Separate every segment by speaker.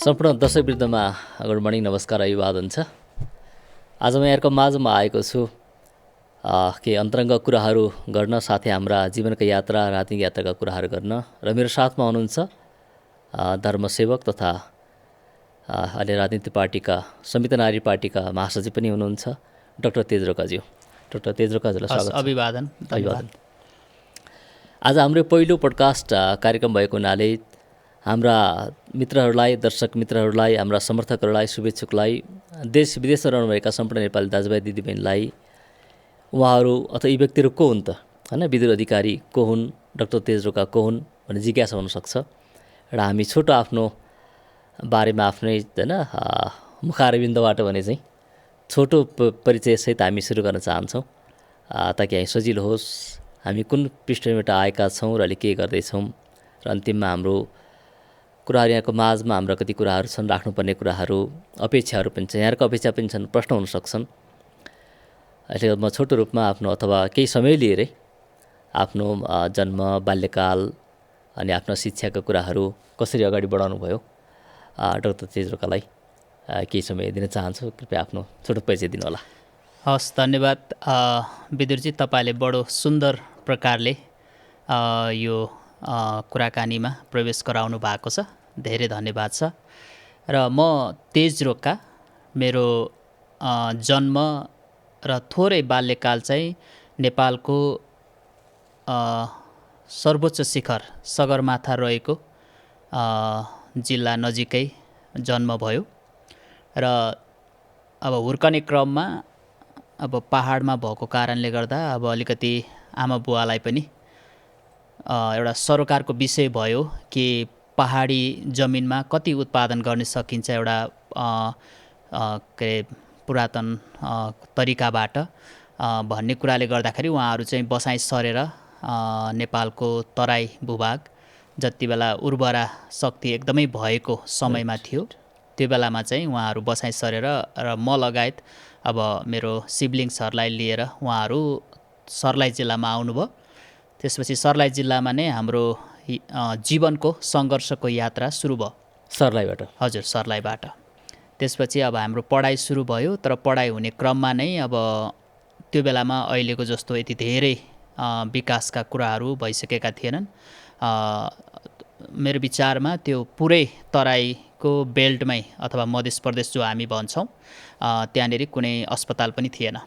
Speaker 1: सम्पूर्ण दर्शकवृन्दमा good morning, नमस्कार, अभिवादन छ। आज म यहाँको माझमा आएको छु के अन्तरङ्ग कुराहरू गर्न, साथै हाम्रा जीवनका यात्रा, राजनीतिक यात्राका कुराहरू गर्न। र मेरो साथमा हुनुहुन्छ धर्मसेवक तथा अहिले राजनीतिक पार्टीका संविधान नारी पार्टीका महासचिव पनि हुनुहुन्छ डाक्टर तेज रोकाज्यू। डाक्टर तेज रोकाज्यूलाई स्वागत छ।
Speaker 2: अभिवादन।
Speaker 1: आज हाम्रो पहिलो पोडकास्ट कार्यक्रम भएको हुनाले हाम्रा मित्रहरूलाई, दर्शक मित्रहरूलाई, हाम्रा समर्थकहरूलाई, शुभेच्छुकलाई, देश विदेशमा रहनुभएका सम्पूर्ण नेपाली दाजुभाइ दिदीबहिनीलाई उहाँहरू अथवा यी व्यक्तिहरू को हुन् त, होइन, विद्युत अधिकारी को हुन्, डाक्टर तेज रोका को हुन् भन्ने जिज्ञासा हुनसक्छ। र हामी छोटो आफ्नो बारेमा आफ्नै होइन मुखारविन्दबाट भने चाहिँ छोटो परिचयसहित हामी सुरु गर्न चाहन्छौँ, ताकि हामी सजिलो होस् हामी कुन पृष्ठभूमिबाट आएका छौँ र अहिले के गर्दैछौँ, र अन्तिममा हाम्रो कुराहरू यहाँको माझमा हाम्रा कति कुराहरू छन्, राख्नुपर्ने कुराहरू, अपेक्षाहरू पनि छन्, यहाँको अपेक्षा पनि छन्, प्रश्न हुन सक्छन्। अहिले म छोटो रूपमा आफ्नो अथवा केही समय लिएरै आफ्नो जन्म, बाल्यकाल अनि आफ्नो शिक्षाका कुराहरू कसरी अगाडि बढाउनु भयो डाक्टर तेज रोकालाई केही समय दिन चाहन्छु। कृपया आफ्नो छोटो परिचय दिनुहोला।
Speaker 2: हस्, धन्यवाद विदुरजी, तपाईँले बडो सुन्दर प्रकारले यो कुराकानीमा प्रवेश गराउनु भएको छ, धेरै धन्यवाद छ। र म तेज रोका, मेरो जन्म र थोरै बाल्यकाल चाहिँ नेपालको सर्वोच्च शिखर सगरमाथा रहेको जिल्ला नजिकै जन्म भयो। र अब हुर्कने क्रममा अब पहाडमा भएको कारणले गर्दा अब अलिकति आमा बुवालाई पनि एउटा सरोकारको विषय भयो कि पहाडी जमिनमा कति उत्पादन गर्न सकिन्छ एउटा के अरे पुरातन तरिकाबाट भन्ने कुराले गर्दाखेरि उहाँहरू चाहिँ बसाइँ सरेर नेपालको तराई भूभाग, जति बेला उर्वरा शक्ति एकदमै भएको समयमा थियो त्यो बेलामा चाहिँ उहाँहरू बसाइँ सरेर र म लगायत अब मेरो सिब्लिङ्सहरूलाई लिएर उहाँहरू सर्लाही जिल्लामा आउनुभयो। त्यसपछि सर्लाही जिल्लामा नै हाम्रो जीवनको सङ्घर्षको यात्रा सुरु भयो।
Speaker 1: सर्लाहीबाट? हजुर,
Speaker 2: सर्लाहीबाट। त्यसपछि अब हाम्रो पढाइ सुरु भयो, तर पढाइ हुने क्रममा नै अब त्यो बेलामा अहिलेको जस्तो यति धेरै विकासका कुराहरू भइसकेका थिएनन्। मेरो विचारमा त्यो पुरै तराईको बेल्टमै अथवा मध्य प्रदेश जो हामी भन्छौँ त्यहाँनिर कुनै अस्पताल पनि थिएन।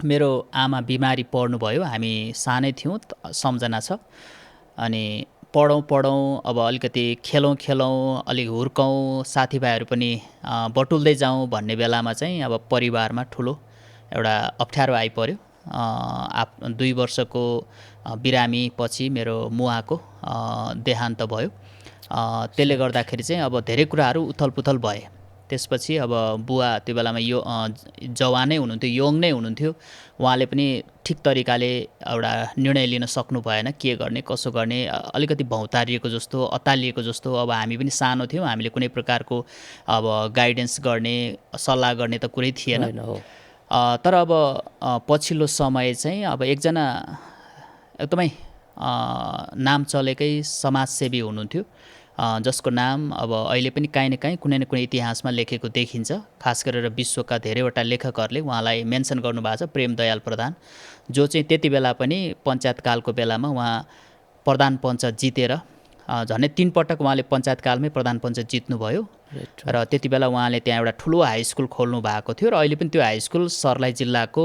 Speaker 2: मेरो आमा बिमारी पर्नुभयो, हामी सानै थियौँ, सम्झना छ। अनि पढौँ अब अलिकति खेलौँ अलिक हुर्कौँ, साथीभाइहरू पनि बटुल्दै जाउँ भन्ने बेलामा चाहिँ अब परिवारमा ठुलो एउटा अप्ठ्यारो आइपर्यो। 2 वर्षको बिरामी पछि मेरो मुवाको देहान्त भयो। त्यसले गर्दाखेरि चाहिँ अब धेरै कुराहरू उथलपुथल भए। त्यसपछि अब बुवा त्यो बेलामा यो जवानै हुनुहुन्थ्यो, यङ नै हुनुहुन्थ्यो, उहाँले पनि ठिक तरिकाले एउटा निर्णय लिन सक्नु भएन, के गर्ने कसो गर्ने, अलिकति भौतारिएको जस्तो, अत्तालिएको जस्तो। अब हामी पनि सानो थियौँ, हामीले कुनै प्रकारको अब गाइडेन्स गर्ने, सल्लाह गर्ने त कुरै थिएन। तर अब पछिल्लो समय चाहिँ अब एकजना एकदमै नाम चलेकै समाजसेवी हुनुहुन्थ्यो, जसको नाम अब अहिले पनि काहीँ न काहीँ कुनै न कुनै इतिहासमा लेखेको देखिन्छ। खास गरेर विश्वका धेरैवटा लेखकहरूले उहाँलाई मेन्सन गर्नुभएको छ, प्रेमदयाल प्रधान, जो चाहिँ त्यति बेला पनि पञ्चायतकालको बेलामा उहाँ प्रधान पञ्च जितेर झन्डै 3 पटक उहाँले पञ्चायतकालमै प्रधान पञ्च जित्नुभयो। र त्यति बेला उहाँले त्यहाँ एउटा ठुलो हाई स्कुल खोल्नु भएको थियो, र अहिले पनि त्यो हाई स्कुल सर्लाही जिल्लाको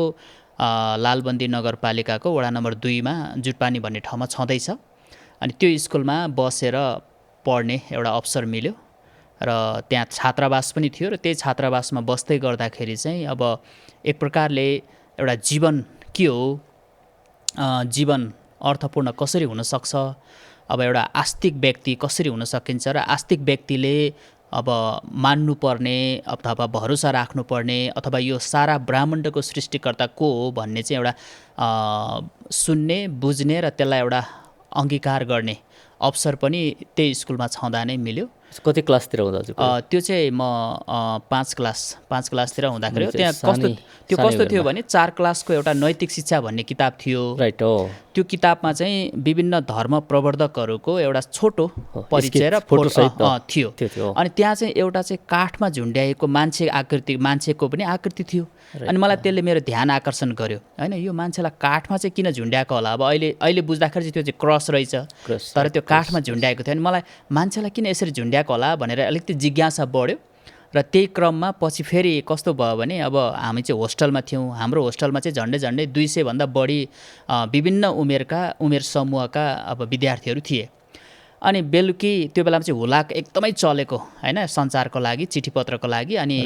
Speaker 2: लालबन्दी नगरपालिकाको वडा नम्बर 2मा जुटपानी भन्ने ठाउँमा छँदैछ। अनि त्यो स्कुलमा बसेर पढ्ने एउटा अवसर मिल्यो, र त्यहाँ छात्रावास पनि थियो। र त्यही छात्रावासमा बस्दै गर्दाखेरि चाहिँ अब एक प्रकारले एउटा जीवन के हो, जीवन अर्थपूर्ण कसरी हुनसक्छ, अब एउटा आस्तिक व्यक्ति कसरी हुन सकिन्छ, र आस्तिक व्यक्तिले अब मान्नुपर्ने अथवा भरोसा राख्नुपर्ने अथवा यो सारा ब्रह्माण्डको सृष्टिकर्ता को हो भन्ने चाहिँ एउटा सुन्ने, बुझ्ने र त्यसलाई एउटा अङ्गीकार गर्ने अवसर पनि त्यही स्कुलमा छँदा नै मिल्यो।
Speaker 1: कति क्लासतिर हुँदा हजुर?
Speaker 2: त्यो चाहिँ म 5 क्लासतिर हुँदाखेरि हो।
Speaker 1: चाहिँ
Speaker 2: त्यहाँ कस्तो त्यो
Speaker 1: सानै
Speaker 2: कस्तो थियो
Speaker 1: उमेरमा।
Speaker 2: भने 4 क्लासको एउटा नैतिक शिक्षा भन्ने किताब थियो।
Speaker 1: राइट हो।
Speaker 2: त्यो किताबमा चाहिँ विभिन्न धर्म प्रवर्तकहरूको एउटा छोटो परिचय र
Speaker 1: फोटो सहित
Speaker 2: थियो।
Speaker 1: थियो।
Speaker 2: अनि त्यहाँ चाहिँ एउटा चाहिँ काठमा झुन्ड्याएको मान्छेको पनि आकृति थियो। अनि मलाई त्यसले मेरो ध्यान आकर्षण गर्यो होइन, यो मान्छेलाई काठमा चाहिँ किन झुन्ड्याएको होला। अब अहिले बुझ्दाखेरि चाहिँ त्यो चाहिँ क्रस रहेछ, तर त्यो काठमा झुन्ड्याएको थियो। अनि मलाई मान्छेलाई किन यसरी झुन्ड्याएको होला भनेर अलिकति जिज्ञासा बढ्यो। र त्यही क्रममा पछि फेरि कस्तो भयो भने अब हामी चाहिँ होस्टलमा थियौँ। हाम्रो होस्टलमा चाहिँ झन्डै 200 भन्दा बढी विभिन्न उमेर समूहका अब विद्यार्थीहरू थिए। अनि बेलुकी त्यो बेलामा चाहिँ हुलाक एकदमै चलेको होइन, सञ्चारको लागि, चिठीपत्रको लागि। अनि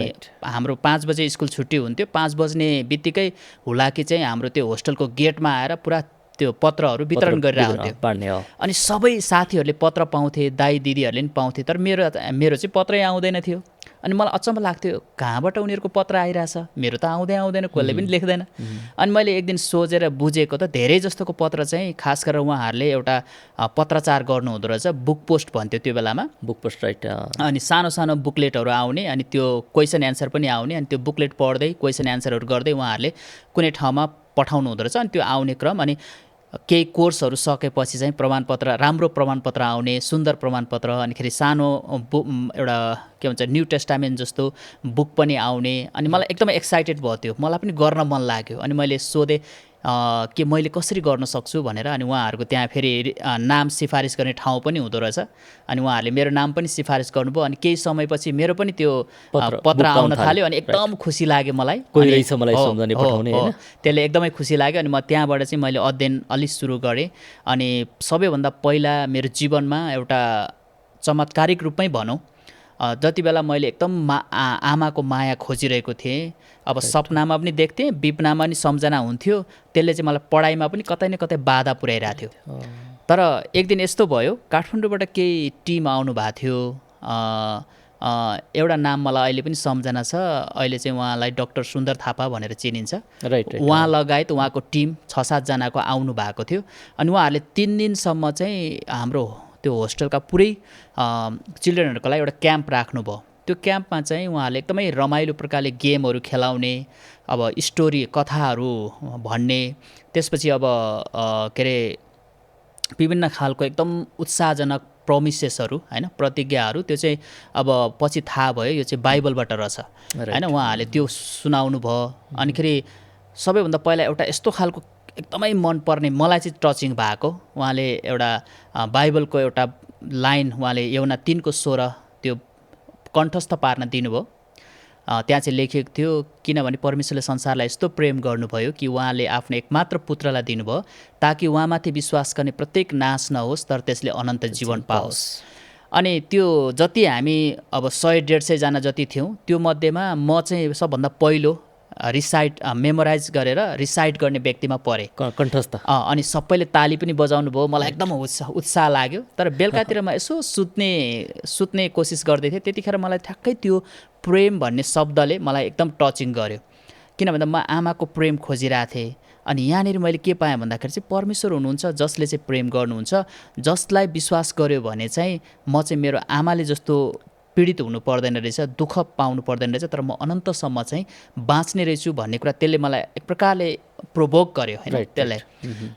Speaker 2: हाम्रो 5 बजे स्कुल छुट्टी हुन्थ्यो। 5 बज्ने बित्तिकै हुलाकी चाहिँ हाम्रो त्यो होस्टलको गेटमा आएर पुरा त्यो पत्रहरू वितरण गरिरहेको हुन्थ्यो। अनि सबै साथीहरूले पत्र पाउँथे, दाइ दिदीहरूले पनि पाउँथे, तर मेरो चाहिँ पत्रै आउँदैन थियो। अनि मलाई अचम्म लाग्थ्यो, कहाँबाट उनीहरूको पत्र आइरहेछ, मेरो त आउँदैन, कसले पनि लेख्दैन। अनि मैले एक दिन सोचेर बुझेको त धेरै जस्तोको पत्र चाहिँ खास गरेर उहाँहरूले एउटा पत्रचार गर्नुहुँदो रहेछ, बुक पोस्ट भन्थ्यो त्यो बेलामा।
Speaker 1: Book post, right.
Speaker 2: अनि सानो सानो बुकलेटहरू आउने, अनि त्यो क्वेसन एन्सर पनि आउने। अनि त्यो बुकलेट पढ्दै क्वेसन एन्सरहरू गर्दै उहाँहरूले कुनै ठाउँमा पठाउनु हुँदो रहेछ। अनि त्यो आउने क्रम, अनि केही कोर्सहरू सकेपछि चाहिँ प्रमाणपत्र, राम्रो प्रमाणपत्र आउने, सुन्दर प्रमाणपत्र। अनिखेरि सानो एउटा के भन्छ न्यू टेस्टामेन्ट जस्तो बुक पनि आउने। अनि मलाई एकदमै एक्साइटेड भयो त्यो, मलाई पनि गर्न मन लाग्यो। अनि मैले सोधेँ कि मैले कसरी गर्न सक्छु भनेर। अनि उहाँहरूको त्यहाँ फेरि नाम सिफारिस गर्ने ठाउँ पनि हुँदो रहेछ। अनि उहाँहरूले मेरो नाम पनि सिफारिस गर्नुभयो। अनि केही समयपछि मेरो पनि त्यो पत्र आउन थाल्यो। अनि एकदम खुसी लाग्यो मलाई,
Speaker 1: कोही रहेछ मलाई सम्झाउने पठाउने हैन।
Speaker 2: त्यसले एकदमै खुसी लाग्यो। अनि म त्यहाँबाट चाहिँ मैले अध्ययन अलि सुरु गरेँ। अनि सबैभन्दा पहिला मेरो जीवनमा एउटा चमत्कारिक रूपमै भनौँ, जति बेला मैले एकदम आमाको माया खोजिरहेको थिएँ, अब सपनामा पनि देख्थेँ, विपनामा पनि सम्झना हुन्थ्यो, त्यसले चाहिँ मलाई पढाइमा पनि कतै न कतै बाधा पुर्याइरहेको थियो। तर एक दिन यस्तो भयो, काठमाडौँबाट केही टिम आउनु भएको थियो। एउटा नाम मलाई अहिले पनि सम्झना छ, अहिले चाहिँ उहाँलाई डाक्टर सुन्दर थापा भनेर चिनिन्छ।
Speaker 1: राइट।
Speaker 2: उहाँ लगायत उहाँको टिम 6-7 जनाको आउनु भएको थियो। अनि उहाँहरूले 3 दिनसम्म चाहिँ हाम्रो त्यो होस्टेलका पुरै चिल्ड्रेनहरूको लागि एउटा क्याम्प राख्नुभयो। त्यो क्याम्पमा चाहिँ उहाँहरूले एकदमै रमाइलो प्रकारले गेमहरू खेलाउने, अब स्टोरी कथाहरू भन्ने, त्यसपछि अब के अरे विभिन्न खालको एकदम उत्साहजनक प्रोमिसेसहरू होइन, प्रतिज्ञाहरू, त्यो चाहिँ अब पछि थाहा भयो यो चाहिँ बाइबलबाट रहेछ होइन। उहाँहरूले त्यो सुनाउनु भयो। अनिखेरि सबैभन्दा पहिला एउटा यस्तो खालको एकदमै मनपर्ने, मलाई चाहिँ टचिङ भएको, उहाँले एउटा बाइबलको एउटा लाइन उहाँले यूहन्ना 3:16 त्यो कण्ठस्थ पार्न दिनुभयो। त्यहाँ चाहिँ लेखिएको थियो, किनभने परमेश्वरले संसारलाई यस्तो प्रेम गर्नुभयो कि उहाँले आफ्नो एकमात्र पुत्रलाई दिनुभयो, ताकि उहाँमाथि विश्वास गर्ने प्रत्येक नाश नहोस् तर त्यसले अनन्त जीवन पाओस्। अनि त्यो जति हामी अब 100-150 जना जति थियौँ, त्यो मध्येमा म चाहिँ सबभन्दा पहिलो मेमोराइज गरेर रिसाइट गर्ने व्यक्तिमा परेँ,
Speaker 1: कण्ठस्थ।
Speaker 2: अनि सबैले ताली पनि बजाउनु भयो। मलाई एकदम उत्साह लाग्यो। तर बेलुकातिर म यसो सुत्ने कोसिस गर्दै थिएँ। त्यतिखेर मलाई ठ्याक्कै त्यो प्रेम भन्ने शब्दले मलाई एकदम टचिङ गर्यो, किनभने म आमाको प्रेम खोजिरहेको थिएँ। अनि यहाँनिर मैले के पाएँ भन्दाखेरि चाहिँ परमेश्वर हुनुहुन्छ जसले चाहिँ प्रेम गर्नुहुन्छ, जसलाई विश्वास गर्यो भने चाहिँ म चाहिँ मेरो आमाले जस्तो पीडित हुनु पर्दैन रहेछ, दुःख पाउनु पर्दैन रहेछ, तर म अनन्तसम्म चाहिँ बाँच्ने रहेछु भन्ने कुरा त्यसले मलाई एक प्रकारले प्रोभोक गर्यो होइन त्यसलाई।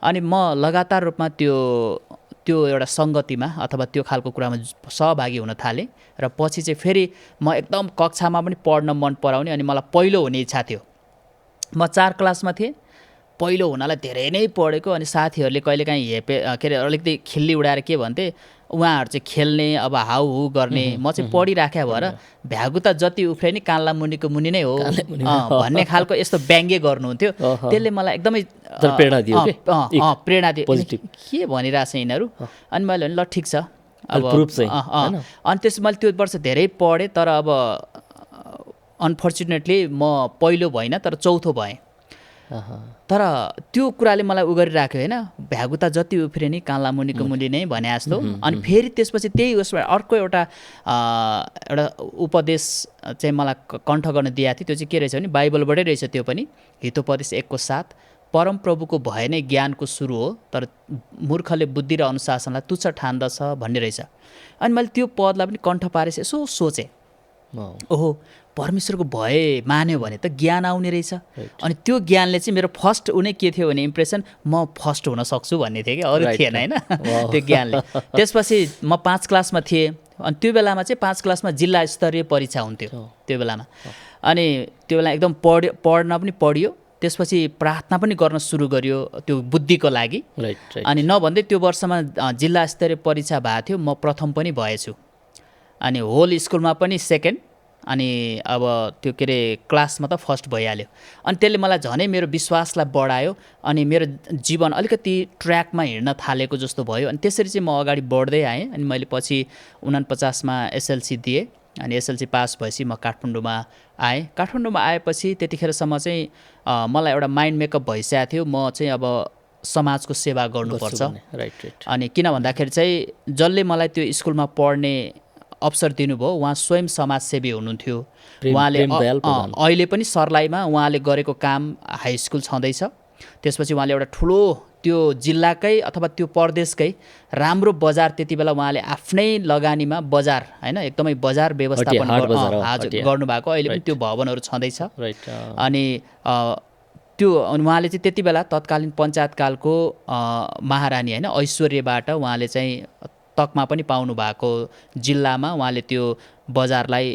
Speaker 2: अनि म लगातार रूपमा त्यो एउटा सङ्गतिमा अथवा त्यो खालको कुरामा सहभागी हुन थालेँ। र पछि चाहिँ फेरि म एकदम कक्षामा पनि पढ्न मन पराउने, अनि मलाई पहिलो हुने इच्छा थियो। म 4 क्लासमा थिएँ, पहिलो हुनलाई धेरै नै पढेको। अनि साथीहरूले कहिलेकाहीँ के अरे अलिकति खिल्ली उडाएर के भन्थे, उहाँहरू चाहिँ खेल्ने, अब हाउहु गर्ने, म चाहिँ पढिराख्या भएर भ्यागुता जति उफ्रे नि कान्ला मुनिको मुनि नै हो भन्ने खालको यस्तो व्यङ्ग्य गर्नुहुन्थ्यो। त्यसले मलाई एकदमै प्रेरणा दियो, के भनिरहेछ यिनीहरू। अनि मैले भने ल ठिक छ अब। अनि त्यसपछि मैले त्यो वर्ष धेरै पढेँ, तर अब अनफर्चुनेटली म पहिलो भइनँ, तर चौथो भएँ। तर त्यो कुराले मलाई गरिराख्यो होइन, भ्यागुता जति उफ्रे नि कान्ला मुनिको मुनि नै भने जस्तो। अनि फेरि त्यसपछि त्यही उसमा अर्को एउटा उपदेश चाहिँ मलाई कण्ठ गर्न दिएको थियो। त्यो चाहिँ के रहेछ भने बाइबलबाटै रहेछ, त्यो पनि हितोपदेश 1:7, परमप्रभुको भय नै ज्ञानको सुरु हो, तर मूर्खले बुद्धि र अनुशासनलाई तुच्छ ठान्दछ भन्ने रहेछ। अनि मैले त्यो पदलाई पनि कण्ठ पारेर यसो सोचेँ, ओहो परमेश्वरको भय मान्यो भने त ज्ञान आउने रहेछ। अनि त्यो ज्ञानले चाहिँ मेरो फर्स्ट उनी के थियो भने इम्प्रेसन, म फर्स्ट हुन सक्छु भन्ने थियो कि, अरू थिएन होइन त्यो ज्ञानले। त्यसपछि म 5 क्लासमा थिएँ, अनि त्यो बेलामा चाहिँ 5 क्लासमा जिल्ला स्तरीय परीक्षा हुन्थ्यो त्यो बेलामा। अनि त्यो बेला एकदम पढ्न पनि पढियो, त्यसपछि प्रार्थना पनि गर्न सुरु गरियो त्यो बुद्धिको लागि। अनि नभन्दै त्यो वर्षमा जिल्ला स्तरीय परीक्षा भएको थियो, म प्रथम पनि भएछु। अनि होल स्कुलमा पनि सेकेन्ड, अनि अब त्यो के अरे क्लासमा त फर्स्ट भइहाल्यो। अनि त्यसले मलाई झनै मेरो विश्वासलाई बढायो, अनि मेरो जीवन अलिकति ट्र्याकमा हिँड्न थालेको जस्तो भयो। अनि त्यसरी चाहिँ म अगाडि बढ्दै आएँ। अनि मैले पछि 49मा एसएलसी दिएँ, अनि एसएलसी पास भएपछि म काठमाडौँमा आएँ। काठमाडौँमा आएपछि त्यतिखेरसम्म चाहिँ मलाई एउटा माइन्ड मेकअप भइसकेको थियो, म चाहिँ अब समाजको सेवा गर्नुपर्छ। अनि किन भन्दाखेरि चाहिँ जसले मलाई त्यो स्कुलमा पढ्ने अवसर दिनुभयो उहाँ स्वयं समाजसेवी हुनुहुन्थ्यो। उहाँले अहिले पनि सर्लाहीमा उहाँले गरेको काम हाई स्कुल छँदैछ। त्यसपछि उहाँले एउटा ठुलो त्यो जिल्लाकै अथवा त्यो प्रदेशकै राम्रो बजार, त्यति बेला उहाँले आफ्नै लगानीमा बजार होइन एकदमै बजार व्यवस्थापन गर्नुभएको, अहिले पनि त्यो भवनहरू छँदैछ। अनि त्यो उहाँले चाहिँ त्यति बेला तत्कालीन पञ्चायतकालको महारानी होइन ऐश्वर्यबाट उहाँले चाहिँ तकमा पनि पाउनु भएको जिल्लामा उहाँले त्यो बजारलाई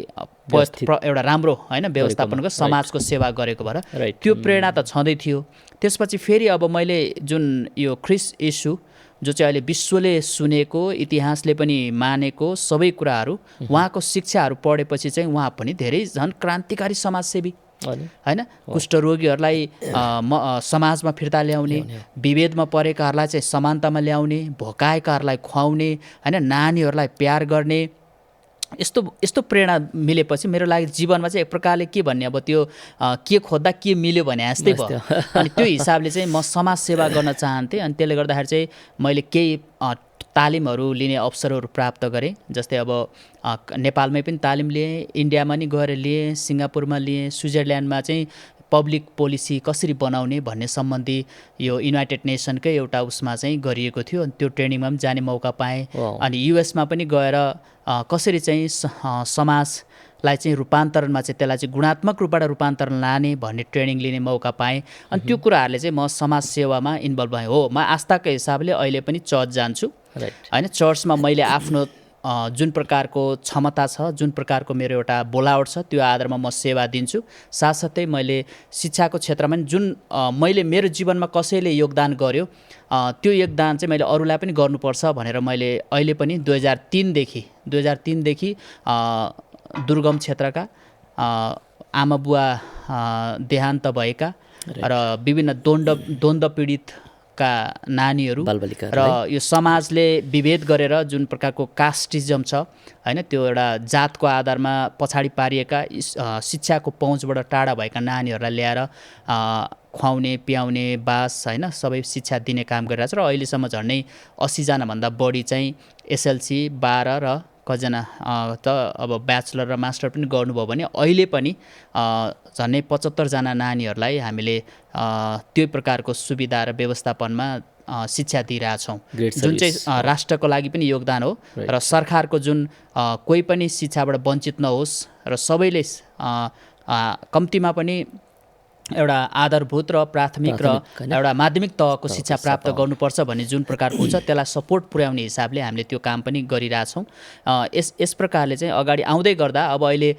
Speaker 2: एउटा राम्रो होइन व्यवस्थापनको समाजको सेवा गरेको भएर त्यो प्रेरणा त छँदै थियो। त्यसपछि फेरि अब मैले जुन यो ख्रिस्ट येशू जो चाहिँ अहिले विश्वले सुनेको, इतिहासले पनि मानेको सबै कुराहरू, उहाँको शिक्षाहरू पढेपछि चाहिँ उहाँ पनि धेरै झन् क्रान्तिकारी समाजसेवी होइन। कुष्ठरोगीहरूलाई समाजमा फिर्ता ल्याउने, विभेदमा परेकाहरूलाई चाहिँ समानतामा ल्याउने, भोकाएकाहरूलाई खुवाउने होइन, नानीहरूलाई प्यार गर्ने, यस्तो प्रेरणा मिलेपछि मेरो लागि जीवनमा चाहिँ एक प्रकारले के भन्ने, अब त्यो के खोज्दा के मिल्यो भने जस्तै भयो। अनि त्यो हिसाबले चाहिँ म समाज सेवा गर्न चाहन्थेँ। अनि त्यसले गर्दाखेरि चाहिँ मैले केही तालिमहरू लिने अवसरहरू प्राप्त गरेँ। जस्तै अब नेपालमै पनि तालिम लिएँ, इन्डियामा नि गएर लिएँ, सिङ्गापुरमा लिएँ, स्विजरल्यान्डमा चाहिँ पब्लिक पोलिसी कसरी बनाउने भन्ने सम्बन्धी यो युनाइटेड नेसनकै एउटा उसमा चाहिँ गरिएको थियो। अनि त्यो ट्रेनिङमा पनि जाने मौका पाएँ। अनि युएसमा पनि गएर कसरी चाहिँ समाजलाई चाहिँ रूपान्तरणमा चाहिँ त्यसलाई चाहिँ गुणात्मक रूपबाट रूपान्तरण लाने भन्ने ट्रेनिङ लिने मौका पाएँ। अनि त्यो कुराहरूले चाहिँ म समाज सेवामा इन्भल्भ भएँ। हो, म आस्थाको हिसाबले अहिले पनि चर्च जान्छु होइन। चर्चमा मैले आफ्नो जुन प्रकारको क्षमता छ, जुन प्रकारको मेरो एउटा बोलावट छ, त्यो आधारमा म सेवा दिन्छु। साथसाथै मैले शिक्षाको क्षेत्रमा पनि जुन मैले मेरो जीवनमा कसैले योगदान गर्यो त्यो योगदान चाहिँ मैले अरूलाई पनि गर्नुपर्छ भनेर मैले अहिले पनि 2003देखि दुर्गम क्षेत्रका आमा बुवा देहान्त भएका र विभिन्न द्वन्द्व पीडितका नानीहरू र यो समाजले विभेद गरेर जुन प्रकारको कास्टिजम छ होइन, त्यो एउटा जातको आधारमा पछाडि पारिएका शिक्षाको पहुँचबाट टाढा भएका नानीहरूलाई ल्याएर खुवाउने, पियाउने, बास होइन सबै शिक्षा दिने काम गरिरहेको छ। र अहिलेसम्म झन्डै 80 जनाभन्दा बढी चाहिँ एसएलसी 12 र कतिजना त अब ब्याचलर र मास्टर पनि गर्नुभयो भने अहिले पनि झन्डै 75 जना नानीहरूलाई हामीले त्यो प्रकारको सुविधा र व्यवस्थापनमा शिक्षा दिइरहेछौँ, जुन चाहिँ राष्ट्रको लागि पनि योगदान हो। र सरकारको जुन कोही पनि शिक्षाबाट वञ्चित नहोस् र सबैले कम्तीमा पनि एउटा आधारभूत र प्राथमिक र एउटा माध्यमिक तहको शिक्षा प्राप्त गर्नुपर्छ भन्ने जुन प्रकारको हुन्छ त्यसलाई सपोर्ट पुर्याउने हिसाबले हामीले त्यो काम पनि गरिरहेछौँ। यस प्रकारले चाहिँ अगाडि आउँदै गर्दा अब अहिले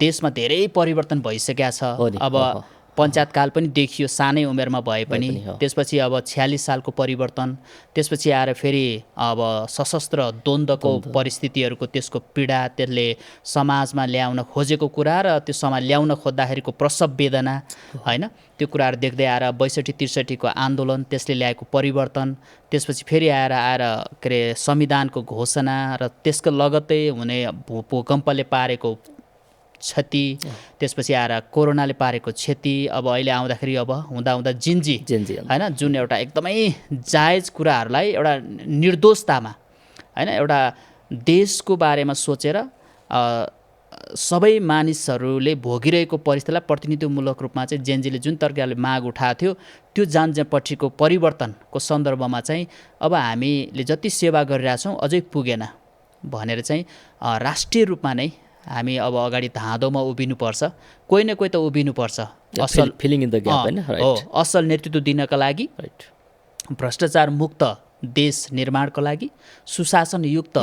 Speaker 2: देशमा धेरै परिवर्तन भइसकेको छ। अब पञ्चायतकाल पनि देखियो सानै उमेरमा भए पनि। त्यसपछि अब 46 सालको परिवर्तन, त्यसपछि आएर फेरि अब सशस्त्र द्वन्द्वको परिस्थितिहरूको त्यसको पीडा, त्यसले समाजमा ल्याउन खोजेको कुरा र त्यो समाज ल्याउन खोज्दाखेरिको प्रसव वेदना होइन, त्यो कुराहरू देख्दै आएर 62-63को आन्दोलन, त्यसले ल्याएको परिवर्तन, त्यसपछि फेरि आएर के अरे संविधानको घोषणा र त्यसको लगत्तै हुने भूकम्पले पारेको क्षति, त्यसपछि आएर कोरोनाले पारेको क्षति, अब अहिले आउँदाखेरि अब हुँदा जिन्जी होइन, जुन एउटा एकदमै जायज कुराहरूलाई एउटा निर्दोषतामा होइन, एउटा देशको बारेमा सोचेर सबै मानिसहरूले भोगिरहेको परिस्थितिलाई प्रतिनिधित्वमूलक रूपमा चाहिँ जेनजीले जुन तरिकाले माग उठाएको थियो त्यो जानपछिको परिवर्तनको सन्दर्भमा चाहिँ अब हामीले जति सेवा गरिरहेछौँ अझै पुगेन भनेर चाहिँ राष्ट्रिय रूपमा नै हामी अब अगाडि धाँधोमा उभिनुपर्छ, कोही न कोही त उभिनुपर्छ असल
Speaker 1: फिलिङ इन द ग्याप हैन
Speaker 2: हो असल नेतृत्व दिनका लागि,
Speaker 1: राइट
Speaker 2: भ्रष्टाचार मुक्त देश निर्माणको लागि, सुशासनयुक्त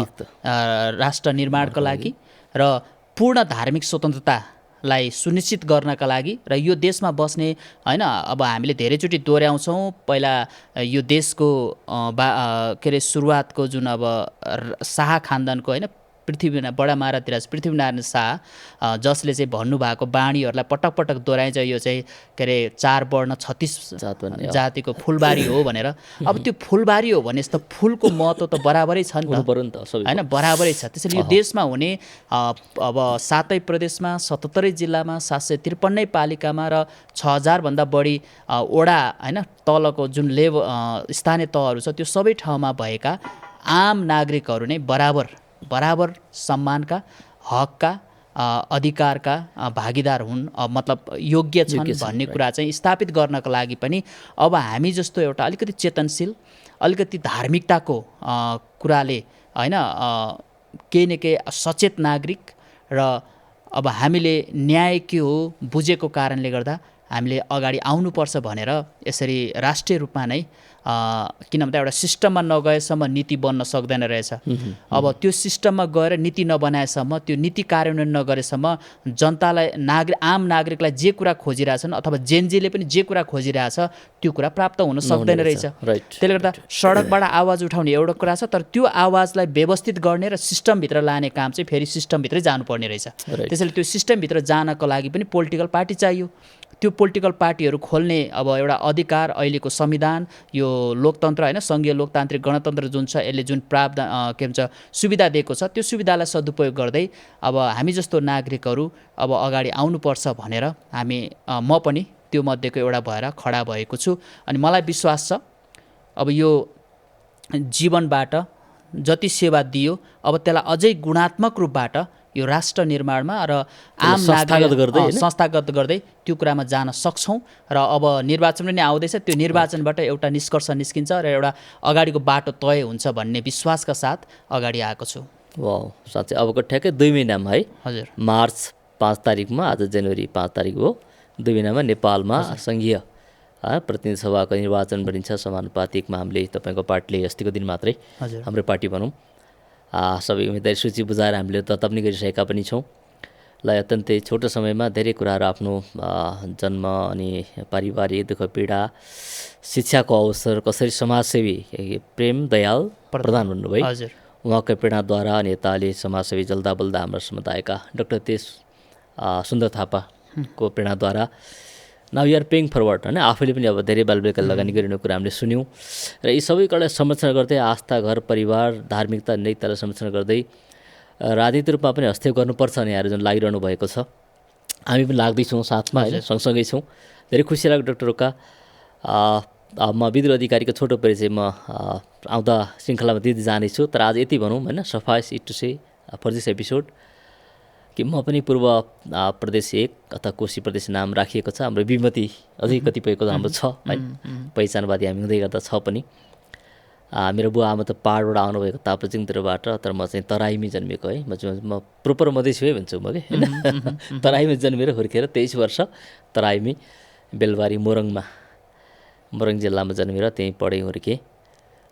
Speaker 2: राष्ट्र निर्माणको लागि र पूर्ण धार्मिक स्वतन्त्रतालाई सुनिश्चित गर्नका लागि र यो देशमा बस्ने हैन अब हामीले धेरैचोटि दोहोऱ्याउँछौँ पहिला यो देशको के अरे सुरुवातको जुन अब शाह खानदानको हैन पृथ्वीनारायण बडा महाराज पृथ्वीनारायण शाह जसले चाहिँ भन्नुभएको बाणीहरूलाई पटक पटक दोहोऱ्याइन्छ यो चाहिँ के अरे 4 वर्ण 36 जातिको फुलबारी हो भनेर। अब त्यो फुलबारी हो भने त फुलको महत्त्व त बराबरै छ नि त हैन बराबरै छ। त्यसैले यो देशमा हुने अब 7 प्रदेशमा 77 जिल्लामा 753 पालिकामा र 6000 भन्दा बढी वडा हैन तलको जुन लेभल स्थानीय तहहरू छ त्यो सबै ठाउँमा भएका आम नागरिकहरू नै बराबर सम्मानका हकका अधिकारका भागीदार हुन्, मतलब योग्य छन् भन्ने कुरा चाहिँ स्थापित गर्नको लागि पनि अब हामी जस्तो एउटा अलिकति चेतनशील अलिकति धार्मिकताको कुराले हैन केही न केही सचेत नागरिक र अब हामीले न्याय के हो बुझेको कारणले गर्दा हामीले अगाडि आउनुपर्छ भनेर यसरी राष्ट्रिय रूपमा नै किन भन्दा एउटा सिस्टममा नगएसम्म नीति बन्न सक्दैन रहेछ। अब त्यो सिस्टममा गएर नीति नबनाएसम्म त्यो नीति कार्यान्वयन नगरेसम्म जनतालाई आम नागरिकलाई जे कुरा खोजिरहेछन् अथवा जेनजीले पनि जे कुरा खोजिरहेछ त्यो कुरा प्राप्त हुन सक्दैन रहेछ। त्यसले गर्दा सडकबाट आवाज उठाउने एउटा कुरा छ, तर त्यो आवाजलाई व्यवस्थित गर्ने र सिस्टमभित्र लाने काम चाहिँ फेरि सिस्टमभित्रै जानुपर्ने रहेछ। त्यसैले त्यो सिस्टमभित्र जानको लागि पनि पोलिटिकल पार्टी चाहियो। त्यो पोलिटिकल पार्टीहरू खोल्ने अब एउटा अधिकार अहिलेको संविधान यो लोकतन्त्र हैन संघीय लोकतान्त्रिक गणतन्त्र जुन छ यसले जुन प्रावधान के भन्छ सुविधा दिएको छ त्यो सुविधालाई सदुपयोग गर्दै अब हामी जस्तो नागरिकहरू अब अगाडि आउनुपर्छ भनेर हामी म पनि त्यो मध्येको एउटा भएर खडा भएको छु। अनि मलाई विश्वास छ अब यो जीवनबाट जति सेवा दियो अब त्यसलाई अझै गुणात्मक रूपबाट यो राष्ट्र निर्माणमा र आम नागरिक संस्थागत गर्दै त्यो कुरामा जान सक्छौँ। र अब निर्वाचन पनि आउँदैछ, त्यो निर्वाचनबाट एउटा निष्कर्ष निस्किन्छ र एउटा अगाडिको बाटो तय हुन्छ भन्ने विश्वासका साथ अगाडि आएको छु।
Speaker 1: वाह, साँच्चै अबको ठ्याक्कै 2 महिनामा है
Speaker 2: हजुर
Speaker 1: मार्च 5 तारिकमा, आज जनवरी 5 तारिक हो, 2 महिनामा नेपालमा सङ्घीय प्रतिनिधि सभाको निर्वाचन बनिन्छ समानुपातिकमा। हामीले तपाईँको पार्टीले अस्तिको दिन मात्रै हाम्रो पार्टी भनौँ सबै उम्मेदवारी सूची बुझाएर हामीले दत्ता पनि गरिसकेका पनि छौँ। ल अत्यन्तै छोटो समयमा धेरै कुराहरू आफ्नो जन्म अनि पारिवारिक दुःख पीडा शिक्षाको अवसर कसरी समाजसेवी प्रेम दयाल प्रधान भन्नुभयो उहाँको प्रेरणाद्वारा अनि यताले समाजसेवी जल्दा बल्दा हाम्रो समुदायका डाक्टर तेज सुन्दर थापाको प्रेरणाद्वारा now you are paying forward होइन। आफैले पनि अब धेरै बालबालिका लगानी गरिने कुरा हामीले सुन्यौँ र यी सबै कुरालाई संरक्षण गर्दै आस्था घर परिवार धार्मिकता नैतिकतालाई संरक्षण गर्दै राजनीतिक रूपमा पनि हस्तक्षेप गर्नुपर्छ भने यहाँहरू जुन लागिरहनु भएको छ हामी पनि लाग्दैछौँ साथमा होइन सँगसँगै छौँ। धेरै खुसी लाग्यो डाक्टर रोका। म विद्रोह अधिकारीको छोटो परिचय म आउँदा श्रृङ्खलामा दिँदै जानेछु, तर आज यति भनौँ होइन suffice it to say for this episode कि म पनि पूर्व प्रदेश 1 अथवा कोशी प्रदेश नाम राखिएको छ। हाम्रो विमति अझै कतिपयको हाम्रो छ है पहिचानवादी हामी हुँदै गर्दा छ पनि। मेरो बुवा आमा त पहाडबाट आउनुभएको ताप्लेजुङतिरबाट, तर म चाहिँ तराईमै जन्मेको है। म प्रोपर मधेसी है भन्छु म कि होइन तराईमै जन्मेर हुर्केर 23 वर्ष तराईमै बेलबारी मोरङ जिल्लामा जन्मेर त्यहीँ पढेँ हुर्केँ।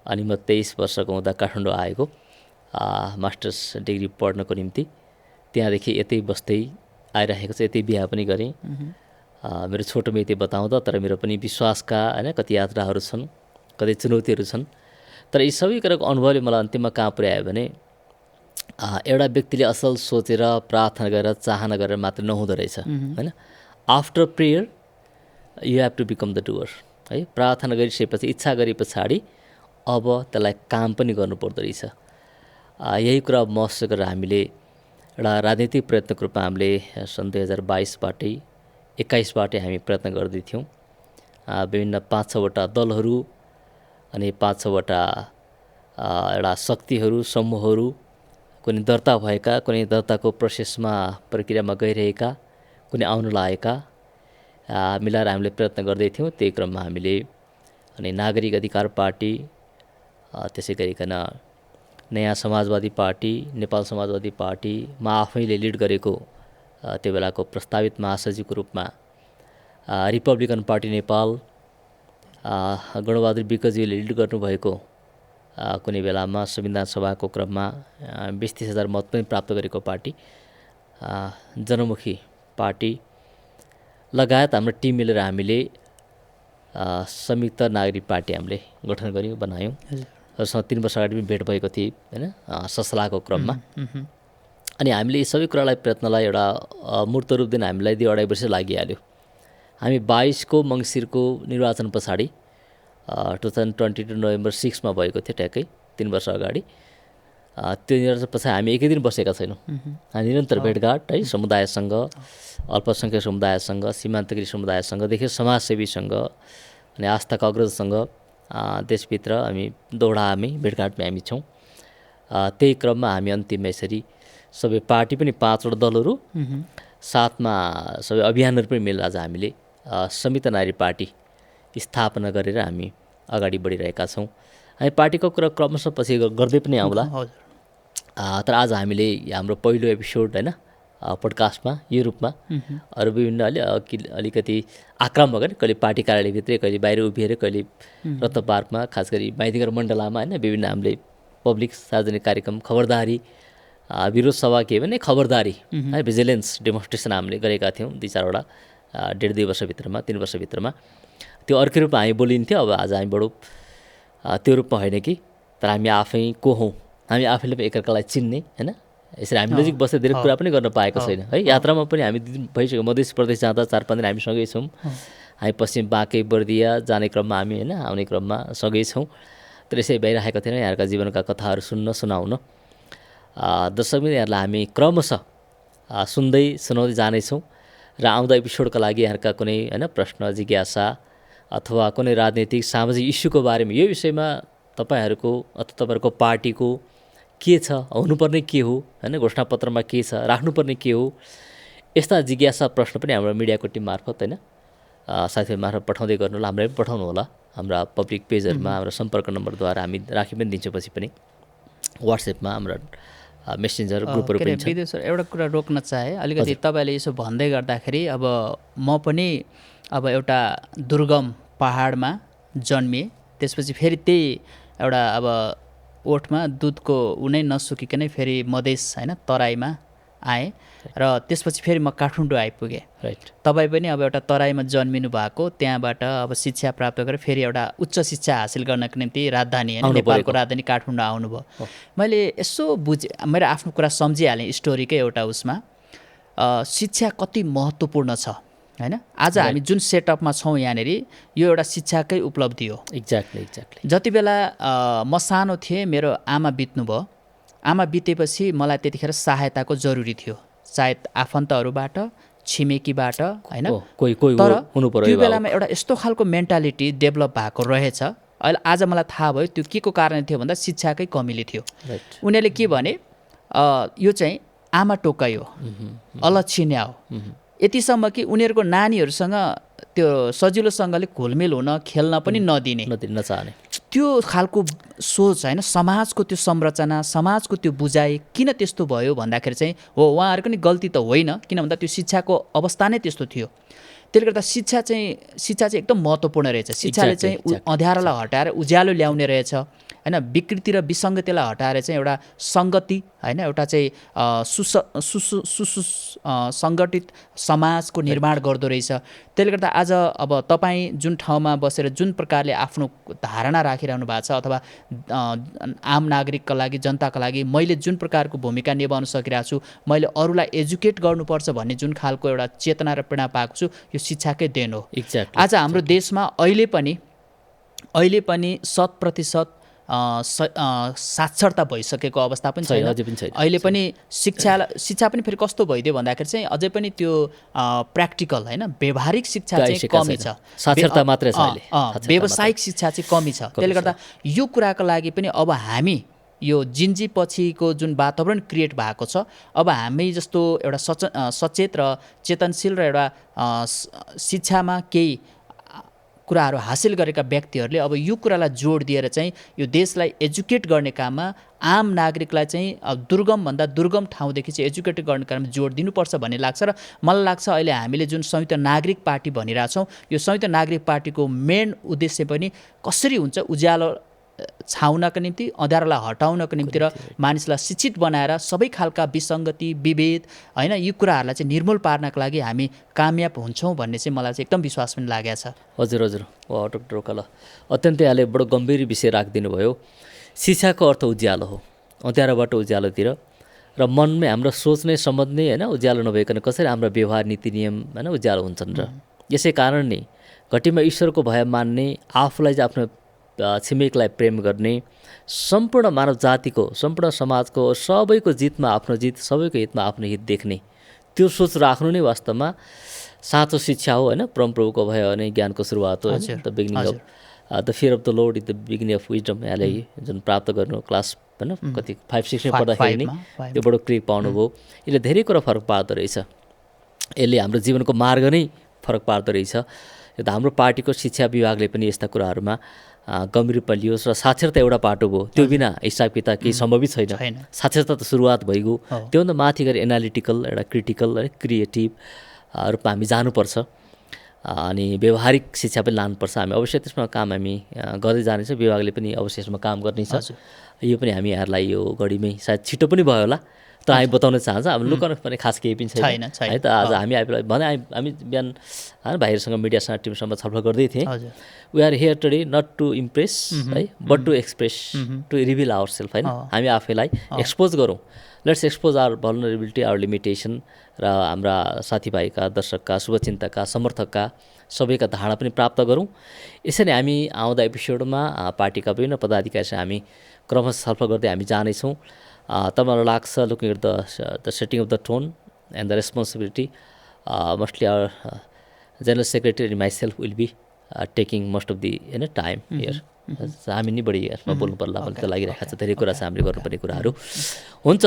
Speaker 1: अनि म 23 वर्षको हुँदा काठमाडौँ आएको मास्टर्स डिग्री पढ्नको निम्ति। त्यहाँदेखि यतै बस्दै आइरहेको छ, यतै बिहा पनि गरेँ। मेरो छोटो मिति बताउँदा तर मेरो पनि विश्वासका होइन कति यात्राहरू छन्, कति चुनौतीहरू छन्। तर यी सबै कुराको अनुभवले मलाई अन्तिममा कहाँ पुर्यायो भने एउटा व्यक्तिले असल सोचेर प्रार्थना गरेर चाहना गरेर मात्र नहुँदो रहेछ होइन। After prayer you have to become the doer है। प्रार्थना गरिसकेपछि इच्छा गरे पछाडि अब त्यसलाई काम पनि गर्नुपर्दो रहेछ। यही कुरा महसुस गरेर हामीले एउटा राजनीतिक प्रयत्नको रूपमा हामीले सन् 2022बाटै 21बाटै हामी प्रयत्न गर्दैथ्यौँ। विभिन्न 5-6वटा दलहरू अनि 5-6वटा एउटा शक्तिहरू समूहहरू कुनै दर्ता भएका, कुनै दर्ताको प्रोसेसमा प्रक्रियामा गइरहेका, कुनै आउन लागेका मिलाएर हामीले प्रयत्न गर्दै थियौँ। त्यही क्रममा हामीले अनि नागरिक अधिकार पार्टी, त्यसै गरिकन नयाँ समाजवादी पार्टी, नेपाल समाजवादी पार्टी, म आफैले लिड गरेको त्यो बेलाको प्रस्तावित महासचिवको रूपमा रिपब्लिकन पार्टी नेपाल, गणबहादुर विकजीले लिड गर्नुभएको कुनै बेलामा संविधान सभाको क्रममा 20-30 हजार मत पनि प्राप्त गरेको पार्टी, जनमुखी पार्टी लगायत हाम्रो टिम मिलेर हामीले संयुक्त नागरिक पार्टी हामीले गठन गऱ्यौँ, बनायौँ। सँग 3 वर्ष अगाडि पनि भेट भएको थिए होइन, ससलाहको क्रममा। अनि हामीले यी सबै कुरालाई प्रयत्नलाई एउटा मूर्त रूप दिन हामीलाई 2-2.5 वर्ष लागिहाल्यो। हामी 22 को मङ्सिरको निर्वाचन पछाडि 2022 नोभेम्बर 6 मा भएको थियो, ट्याक्कै 3 वर्ष अगाडि। त्यो निर्वाचन पछाडि हामी एकै दिन बसेका छैनौँ। हामी निरन्तर भेटघाट है, समुदायसँग, अल्पसङ्ख्यक समुदायसँग, सीमान्तकृत समुदायसँगदेखि समाजसेवीसँग अनि आस्थाका अग्रजसँग देशभित्र हामी दौडामी भेटघाटमा हामी छौँ। त्यही क्रममा हामी अन्तिममा यसरी सबै पार्टी पनि 5वटा दलहरू, साथमा सबै अभियानहरू पनि मिलेर आज हामीले संयुक्त नागरिक पार्टी स्थापना गरेर हामी अगाडि बढिरहेका छौँ। हामी पार्टीको कुरा क्रमशः पछि गर्दै पनि आउँला। तर आज हामीले हाम्रो पहिलो एपिसोड होइन पोडकास्टमा यो रूपमा अरू विभिन्न अलिकति आक्रामक होइन, कहिले पार्टी कार्यालयभित्रै, कहिले बाहिर उभिएर, कहिले रत्न पार्कमा, खास गरी माइतीघर मण्डलामा होइन, विभिन्न हामीले पब्लिक सार्वजनिक कार्यक्रम, खबरदारी, विरोध सभा के भने खबरदारी है, भिजिलेन्स डेमोन्स्ट्रेसन हामीले गरेका थियौँ 2-4वटा 1.5-2 वर्षभित्रमा, 3 वर्षभित्रमा। त्यो अर्कै रूपमा हामी बोलिन्थ्यो। अब आज हामी बडो त्यो रूपमा होइन कि, तर हामी आफै को हौँ, हामी आफैले पनि एकअर्कालाई चिन्ने होइन। यसरी हामी नजिक बसेर धेरै कुरा पनि गर्न पाएको छैन है। यात्रामा पनि हामी भइसक्यो, मध्य प्रदेश जाँदा 4-5 दिन हामी सँगै छौँ। हामी पश्चिम बाँके बर्दिया जाने क्रममा हामी होइन, आउने क्रममा सँगै छौँ। तर यसै भइरहेको थिएन यहाँका जीवनका कथाहरू सुनाउन। दर्शकबिन यहाँलाई हामी क्रमशः सुनाउँदै जानेछौँ। र आउँदा एपिसोडका लागि यहाँका कुनै होइन प्रश्न, जिज्ञासा अथवा कुनै राजनीतिक सामाजिक इस्युको बारेमा, यो विषयमा तपाईँहरूको अथवा तपाईँहरूको पार्टीको के छ, हुनुपर्ने के हो होइन, घोषणापत्रमा के छ, राख्नुपर्ने के हो, यस्ता जिज्ञासा प्रश्न पनि हाम्रो मिडियाको टिम मार्फत होइन साथीहरू मार्फत पठाउँदै गर्नु होला। हामीलाई पनि पठाउनु होला। हाम्रा पब्लिक पेजहरूमा हाम्रो सम्पर्क नम्बरद्वारा हामी राखि पनि दिन्छौँ। पछि पनि वाट्सएपमा हाम्रो मेसेन्जर ग्रुपहरू पनि छ।
Speaker 2: विदेश एउटा कुरा रोक्न चाहे अलिकति, तपाईँले यसो भन्दै गर्दाखेरि अब म पनि अब एउटा दुर्गम पहाडमा जन्मिएँ, त्यसपछि फेरि त्यही एउटा अब ओठमा दुधको उनै नसुकिकनै फेरि मधेस होइन तराईमा आएँ र त्यसपछि फेरि म काठमाडौँ आइपुगेँ।
Speaker 1: राइट।
Speaker 2: तपाईँ पनि अब एउटा तराईमा जन्मिनु भएको, त्यहाँबाट अब शिक्षा प्राप्त गरेर फेरि एउटा उच्च शिक्षा हासिल गर्नको निम्ति राजधानी होइन, नेपालको राजधानी काठमाडौँ आउनुभयो। मैले यसो बुझेँ, मेरो आफ्नो कुरा सम्झिहालेँ स्टोरीकै एउटा उसमा, शिक्षा कति महत्त्वपूर्ण छ होइन। आज हामी जुन सेटअपमा छौँ यहाँनिर, यो एउटा शिक्षाकै उपलब्धि हो।
Speaker 1: एक्ज्याक्टली।
Speaker 2: जति बेला म सानो थिएँ, मेरो आमा बित्नुभयो। आमा बितेपछि मलाई त्यतिखेर सहायताको जरुरी थियो, सायद आफन्तहरूबाट, छिमेकीबाट होइन। तर त्यो बेलामा एउटा यस्तो खालको मेन्टालिटी डेभलप भएको रहेछ। अहिले आज मलाई थाहा भयो त्यो के को कारण थियो भन्दा शिक्षाकै कमीले थियो। उनीहरूले के भने, यो चाहिँ आमा टोकाइ हो, अलक्षिण्या हो, यतिसम्म कि उनीहरूको नानीहरूसँग त्यो सजिलोसँगले घुलमिल हुन, खेल्न पनि नचाहने त्यो खालको सोच होइन। समाजको त्यो संरचना, समाजको त्यो बुझाइ किन त्यस्तो भयो भन्दाखेरि चाहिँ हो, उहाँहरूको नि गल्ती त होइन, किन भन्दा त्यो शिक्षाको अवस्था नै त्यस्तो थियो। त्यसले गर्दा शिक्षा चाहिँ एकदम महत्त्वपूर्ण रहेछ। शिक्षाले चाहिँ अँध्यारोलाई हटाएर उज्यालो ल्याउने रहेछ होइन। विकृति र विसङ्गतिलाई हटाएर चाहिँ एउटा सङ्गति होइन, एउटा चाहिँ सङ्गठित समाजको निर्माण गर्दो रहेछ। त्यसले गर्दा आज अब तपाईँ जुन ठाउँमा बसेर जुन प्रकारले आफ्नो धारणा राखिरहनु भएको छ, अथवा आम नागरिकका लागि, जनताका लागि मैले जुन प्रकारको भूमिका निभाउन सकिरहेको छु, मैले अरूलाई एजुकेट गर्नुपर्छ भन्ने जुन खालको एउटा चेतना र प्रेरणा पाएको छु, यो शिक्षाकै देन हो। आज हाम्रो देशमा अहिले पनि 100% साक्षरता भइसकेको अवस्था पनि छैन। अहिले पनि शिक्षा पनि फेरि कस्तो भइदियो भन्दाखेरि चाहिँ अझै पनि त्यो प्र्याक्टिकल होइन, व्यावहारिक शिक्षा चाहिँ कमी छ,
Speaker 1: साक्षरता मात्रै छ अहिले,
Speaker 2: व्यावसायिक शिक्षा चाहिँ कमी छ। त्यसले गर्दा यो कुराको लागि पनि अब हामी यो जिन्जी पछिको जुन वातावरण क्रिएट भएको छ, अब हामी जस्तो एउटा सचेत र चेतनशील र एउटा शिक्षामा केही कुराहरू हासिल गरेका व्यक्तिहरूले अब यो कुरालाई जोड दिएर चाहिँ यो देशलाई एजुकेट गर्ने काममा आम नागरिकलाई चाहिँ दुर्गमभन्दा दुर्गम ठाउँदेखि चाहिँ एजुकेट गर्ने काममा जोड दिनुपर्छ भन्ने लाग्छ। र मलाई लाग्छ अहिले हामीले जुन संयुक्त नागरिक पार्टी भनिरहेछौँ, यो संयुक्त नागरिक पार्टीको मेन उद्देश्य पनि कसरी हुन्छ उज्यालो छाउनका निम्ति, अँध्यारोलाई हटाउनको निम्ति र मानिसलाई शिक्षित बनाएर सबै खालका विसङ्गति, विभेद होइन यी कुराहरूलाई चाहिँ निर्मूल पार्नको लागि हामी कामयाब हुन्छौँ भन्ने चाहिँ मलाई चाहिँ एकदम विश्वास पनि लागेको छ।
Speaker 1: हजुर हजुर, डाक्टर ओकाला अत्यन्तै यहाँले बडो गम्भीर विषय राखिदिनु भयो। शिक्षाको अर्थ उज्यालो हो, अँध्यारोबाट उज्यालोतिर, र मनमै हाम्रो सोच्ने समझ्ने होइन उज्यालो नभइकन कसरी हाम्रो व्यवहार नीति नियम होइन उज्यालो हुन्छन्। र यसै कारण नै घटीमा ईश्वरको भय मान्ने, आफूलाई चाहिँ आफ्नो छिमेकलाई प्रेम गर्ने, सम्पूर्ण मानव जातिको, सम्पूर्ण समाजको सबैको जितमा आफ्नो जित, सबैको हितमा आफ्नो हित देख्ने त्यो सोच राख्नु नै वास्तवमा साँचो शिक्षा हो होइन। परमप्रभुको भय भने ज्ञानको सुरुवात हो, the beginning of the fear of the Lord is the beginning of wisdom. यहाँले जुन प्राप्त गर्नु क्लास होइन कति 5-6 पढ्दाखेरि नि त्यो बडो क्लिक पाउनुभयो। यसले धेरै कुरा फरक पार्दो रहेछ, यसले हाम्रो जीवनको मार्ग नै फरक पार्दो रहेछ। यो त हाम्रो पार्टीको शिक्षा विभागले पनि यस्ता कुराहरूमा गम्भीर रूपमा लियोस्। र साक्षरता एउटा पाटो भयो, त्यो बिना हिसाब किताब केही सम्भवै छैन। साक्षरता त सुरुवात भइगयो, त्योभन्दा माथि गएर एनालिटिकल, एउटा क्रिटिकल र क्रिएटिभ रूपमा हामी जानुपर्छ। अनि व्यवहारिक शिक्षा पनि लानुपर्छ। हामी अवश्य त्यसमा काम हामी गर्दै जानेछौँ, विभागले पनि अवश्य यसमा काम गर्नेछ। यो पनि हामी यहाँहरूलाई यो घडीमै सायद छिटो पनि भयो होला, तर हामी बताउन चाहन्छ। अब लुकाउनु पनि खास केही पनि छैन है त। आज हामी आइपुग्यो भने हामी बिहान होइन भाइहरूसँग, मिडियासँग, टिमसँग छलफल गर्दै थिएँ। We are here today not to impress है, but to express, to reveal our self होइन। हामी आफैलाई एक्सपोज गरौँ, let's expose our vulnerability, our limitation, र हाम्रा साथीभाइका, दर्शकका, शुभचिन्तकका, समर्थकका सबैका धारणा पनि प्राप्त गरौँ। यसरी हामी आउँदा एपिसोडमा पार्टीका विभिन्न पदाधिकारीसँग हामी क्रमशः छलफल गर्दै हामी जानेछौँ। तपाईँलाई लाग्छ looking at the setting of the tone and the responsibility, mostly our general secretary and myself will be taking most of the होइन टाइम हियर। हामी नि बढी यसमा बोल्नु पर्ला भन्ने त लागिरहेको छ। धेरै कुरा छ हामीले गर्नुपर्ने कुराहरू। हुन्छ,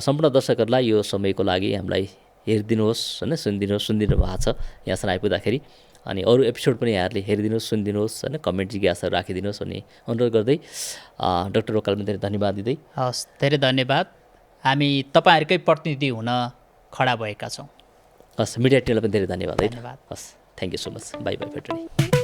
Speaker 1: सम्पूर्ण दर्शकहरूलाई यो समयको लागि हामीलाई हेरिदिनुहोस् होइन, सुनिदिनु भएको छ यहाँसम्म आइपुग्दाखेरि। अनि अरू एपिसोड पनि यहाँहरूले हेरिदिनुहोस्, सुनिदिनुहोस् होइन, कमेन्ट जिज्ञासाहरू राखिदिनुहोस् भन्ने अनुरोध गर्दै डाक्टर ओकालमा धेरै धन्यवाद दिँदै।
Speaker 2: हस्, धेरै धन्यवाद। हामी तपाईँहरूकै प्रतिनिधि हुन खडा भएका छौँ।
Speaker 1: हस्, मिडिया टिमलाई पनि धेरै धन्यवाद है। हस्, thank you so much. By by भेट्ने।